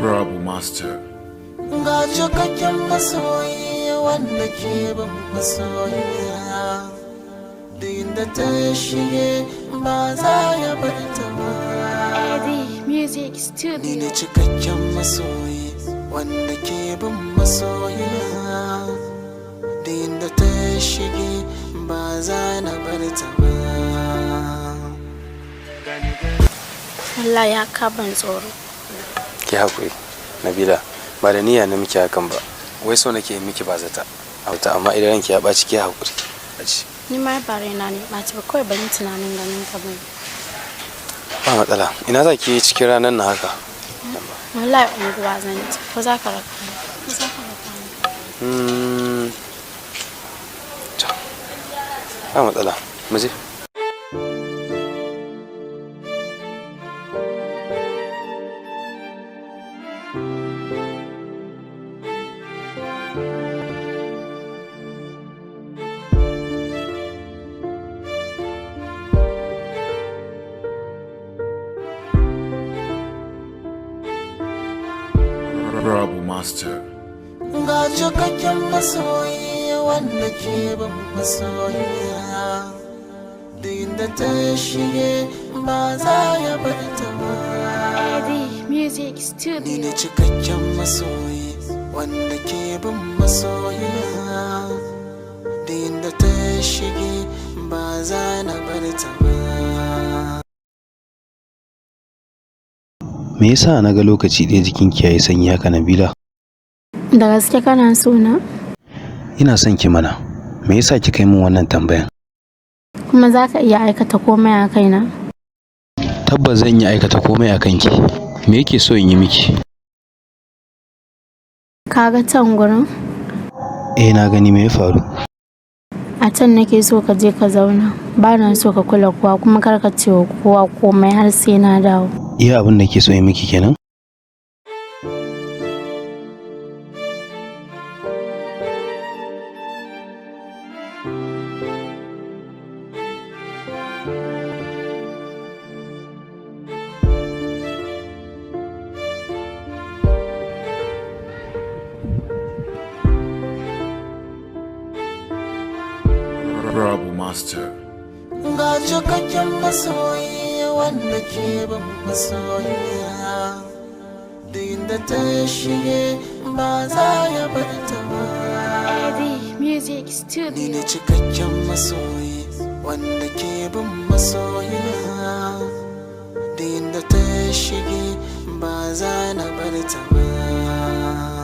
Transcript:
Rabu Master. Ga cikakken masoyi wanda ke bin masoyiya, duk inda ta shige ba za ya bar ta ba. Eddie Music Ni ne Studio. cikakken masoyi wanda ke bin masoyiya, duk inda ta shige ba za na bar ta ba. Wallahi ya ka ban tsoro. Ki haƙuri, Nabila, ba da niyya na miki hakan ba. Wai so nake yi miki ba zata. Auta, amma idan ranki ya ɓaci, ki haƙuri. Ɓaci. Ni ma ba raina ne ɓaci ba, kawai ban yi tunanin ganin ka bane. Ba matsala. Ina za ki yi cikin ranar nan haka? Wallahi unguwa zan ci. Ko za ka raka ni? Ko za ka raka ni? To. Ba matsala. Mu je. Rabu Master. Ga cikakken masoyi wanda ke bin masoyiya, duk inda ta shige ba za ya bar ta ba. Eddie Music Ni Studio. ne cikakken masoyi wanda ke bin masoyiya, duk inda ta shige ba za na bar ta ba. Me yasa na ga lokaci ɗaya jikinki yayi sanyi haka, Nabila? Da gaske kana so na? Ina son ki mana. Me yasa kika yi min wannan tambayan? Kuma za ka iya aikata komai a kaina? Tabbas zan iya aikata komai a kanki. Me yake so in yi miki? Ka ga can gurin? Eh, na gani. Me ya faru? A can nake so ka je ka zauna. Ba na so ka kula kowa, kuma kar ka ce wa kowa komai har sai na dawo. Iya abin da ke so in miki kenan? Rabu Master. Ga cikakken masoyi wanda ke bin masoyiya, duk inda ta shige ba za ya bar ta ba. Eddie Music Ni Studio. ne cikakken masoyi wanda ke bin masoyiya, duk inda ta shige ba za na bar ta ba.